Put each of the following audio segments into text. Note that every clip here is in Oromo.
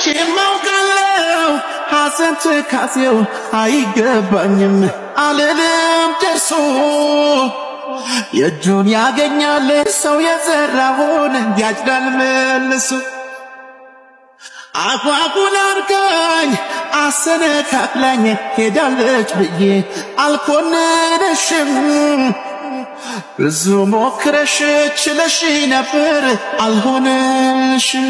አይቼም አውቃለሁ ሐዘን ትካዜው አይገባኝም አልልም ደርሶ የእጁን ያገኛል ሰው የዘራውን ያጭዳል መልሶ። አጓጉል አድርጋኝ አሰነካክላኝ ሄዳለች ብዬ አልኮንንሽም። ብዙ ሞክረሽ ችለሽ ነበር አልሆነሽም።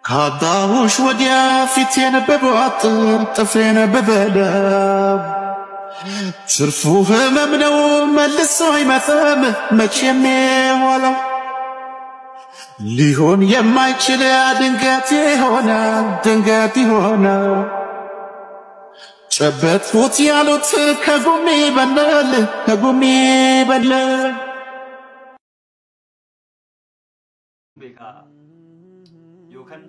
ካጣሁሽ ወዲያ ፊቴን ብቧጥር ጥፍሬን ብበላው ትርፉ ህመም ነው መልሶ አይመጣም መቼም የኋላው። ሊሆን የማይችል ድንገት ይሆናል ድንገት ይሆናል። ጨበጥኩት ያሉት ከጉሜ ይበላል ከጉሜ ይበላል። Beekaa yookaan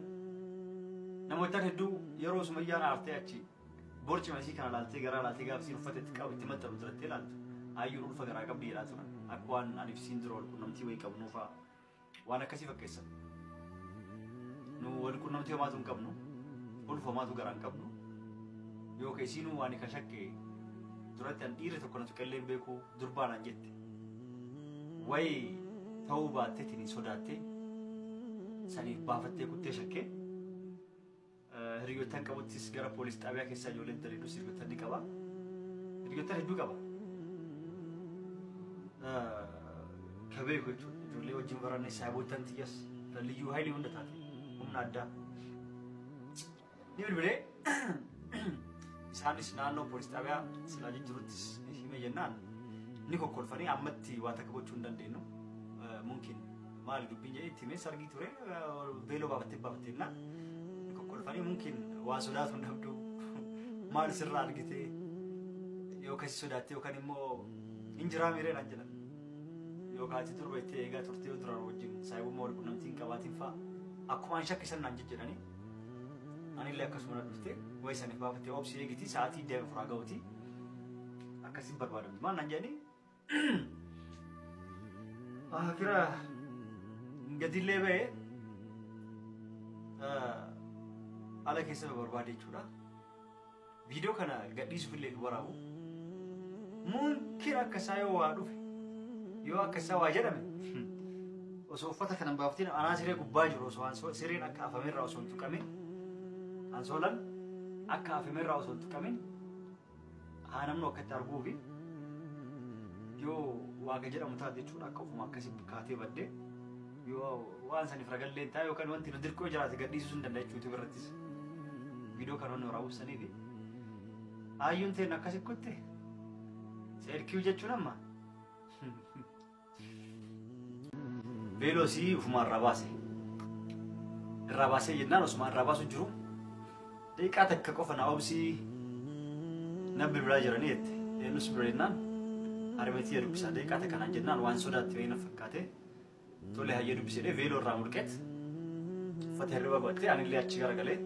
namoota hedduu yeroo Sumayyaan aartee achi borci masii kana laaltee garaa laaltee gaafa isiin uffata itti qabu itti maxxanu duratti ilaaltu ayyuun ulfa garaa qabdi jedhaa turan akka waan ani isiin dura wal qunnamtii wayii qabnuu fa'a waan akkasii fakkeessan. Nu wal qunnamtii homaatu hin qabnu, ulfa homaatu garaa hin qabnu yookaan isiinuu waan ka shakke duratti an dhiirri tokko na tuqellee hin beeku durbaanaan jette wayi ta'uu baatteetiin sodaattee saniif baafattee kuttee shakkee hiriyoottan qabuttis gara poolis xaabiyaa keessaa ijoolleen daleedus hiriyoottan ni qaba. Hiriyoottan hedduu qaba. Ka beeku jechuudha. Ijoollee wajjin baranne saayiboottan tiyyas liyyuu haayilii hunda taate humna addaa. Ni bilbilee isaanis naannoo poolis xaabiyaa silaa jijjiiruttis hime jennaan ni kokkolfanii ammatti waa takka gochuu hin dandeenyu. Mumkin maali dubbiin jedhee itti himee sargii ture veeloo baafattee baafattee jennaan ni kokkolfanii mumkin waa sodaatu hin dhabdu maal sirraa argitee yookaan si sodaattee yookaan immoo hin jiraa miiree naan jedhan. Yookaan ati durba itti eegaa turtee yoo duraan wajjin saayibummaa wal qunnamtii hin qabaatiin fa'a akkuma an shakkisan naan jedhanii anillee akkasuma na dhuftee wayi saniif baafattee obsi eegiti sa'aatii 24 ga'uti akkasiin barbaadamti maal naan jedhanii akira gadillee ba'ee ala keessa barbaade jechuudha. Viidiyoo kana gadhiisuuf illee waraabu mumkin akka isaa yoo waa dhufe yoo akka isaa waa jedhame osoo uffata kana hin baafatiin anaa siree gubbaa jiru osoo sireen akka afamerraa osoo hin tuqamin ansoolaan akka afamerraa osoo hin tuqamin haa namnu akkatti arguufi yoo waaqa jedhamu taate jechuudha akka ofuma akkasii kaatee baddee yoo waan saniif ragallee ta'a yookaan wanti nu dirqoo jiraate gadhiisuu hin danda'a jechuudha irrattis viidiyoo kana wanni waraabuu saniifi ayyuun ta'een akkasi kutte seerkiu jechuun amma veeloo sii ofuma irraa baase irraa baasee jennaan osuma irraa baasu jiru daqiiqaa takka qofa na obsii na bilbilaa jiranii jette eenyus bira jennaan harmeetii dubbisaa daqiiqaa takka naan jennaan waan sodaatti wayii na fakkaate tole hayyee dubbisee veeloo irraa mulqeet uffata hirriba godhattee anillee achi garagalee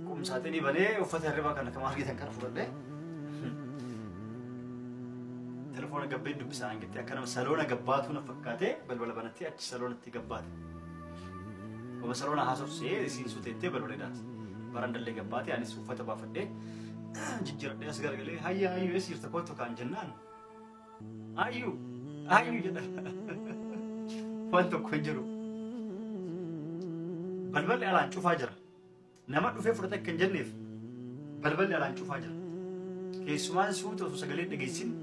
qumsaaxinii banee uffata hirribaa kana kama argitan kana fudhadhee telefoona gabbeen dubbisaa naan jettee akka nama saloona gabbaatu na fakkaatee balbala banattee achi saloonatti gabbaate. Oma saloona haasofsee isiin suuteettee balbala hidhaati. Barandallee gabbaate anis uffata baafadhee jijjiiradhee as garagalee hayya hayyuu eessa jirta kottu kaan jennaan hayyuu hayyuu jedha. Waan tokko hin jiru. Balballi alaan cufaa jira. Nama dhufee fudhate akka hin jenneef balballi alaan cufaa jira. Keessumaan suuta osoo sagalee dhageessin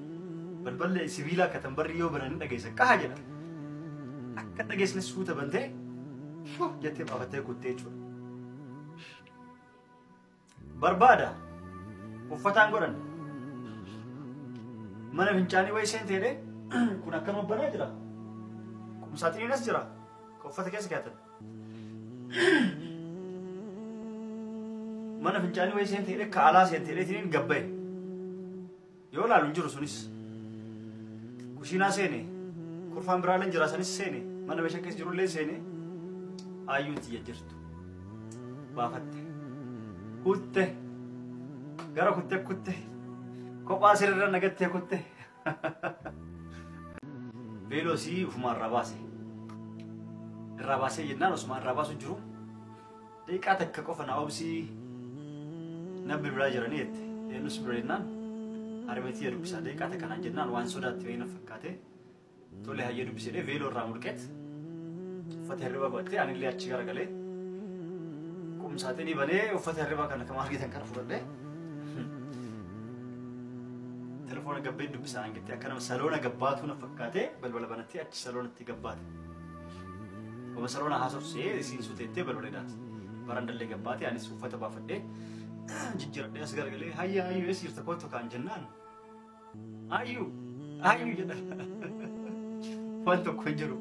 balballi sibiilaa akka tanbarri yoo bananii dhageessan qaha jedha. Akka dhageessine suuta bantee jettee baafattee kuttee jechuudha. Barbaada uffataan godhan mana fincaanii wayii seenteedhe kun akkanuma banaa jira. Qumsaaxiniin as jira. Ka uffata keessa kaa'atan. Mana fincaanii wayii seenteedhe ka alaa seenteedheetiin gabba'e. Yoo laalu hin jiru sunis. Kushiinaa seene kurfaan biraallee jira sanis seene mana meeshaa keessa jirullee seene ayyuun tiyya jirtu. Baafatte. Kutte. Gara kutte kutte. Kophaa sirriirra nagattee kutte. Veeloo sii ofuma irraa baase. Irraa baasee jennaan osuma irraa baasu jiru Daqiiqaa takka qofa na obsii na bilbilaa jiranii jette. Eenyus bira jennaan harmeetii dubbisaa daqiiqaa takka naan jennaan waan sodaatti wayii na fakkaate. Tole hayyee dubbisedhee veeloo irraa mulqeet uffata hirribaa godhattee anillee achi garagalee qumsaaxinii banee uffata hirribaa kana kama argitan kana fudhadhee telefoona gabbeen dubbisaa naan jettee akka nama saloona gabbaatuu na fakkaatee balbala banattee achi saloonatti gabbaate. Oma saloona haasofsee isiin suuteettee balbala hidhaati. Barandallee gabbaate anis uffata baafadhee jijjiiradhee as garagalee hayya hayyuu eessa jirta kootu kaan jennaan. Hayyuu hayyuu jedha. Waan tokko hin jiru.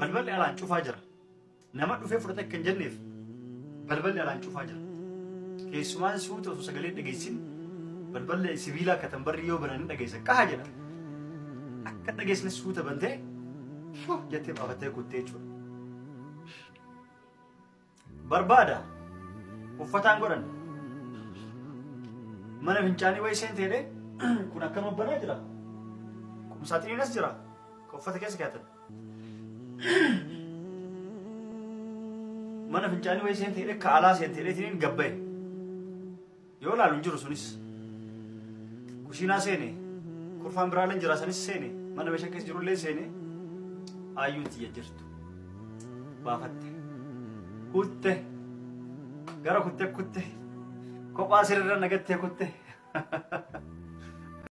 Balballi alaan cufaa jira. Nama dhufee fudhate akka hin jenneef balballi alaan cufaa jira. Keessumaan suuta osoo sagalee dhageessin balballi sibiilaa akka tan barri yoo bananii dhageessan qaha jedha. Akka dhageessine suuta bantee jettee baafattee kuttee jechuudha. Barbaada uffataan godhan mana fincaanii wayii seenteedhe kun akkanuma banaa jira. Qumsaaxiniin as jira. Ka uffata keessa kaa'atan. Mana fincaanii wayii seenteedhe ka alaa seenteedheetiin gabba'e. Yoo laalu hin jiru sunis. Kushiinaa seene. Kurfaan biraallee jira sanis seene. Mana meeshaa keessa jirullee seene. Ayyuun tiyya jirtu. Baafatte. Kutte. Gara kutte kutte. Kophaa sirriirra nagattee kutte.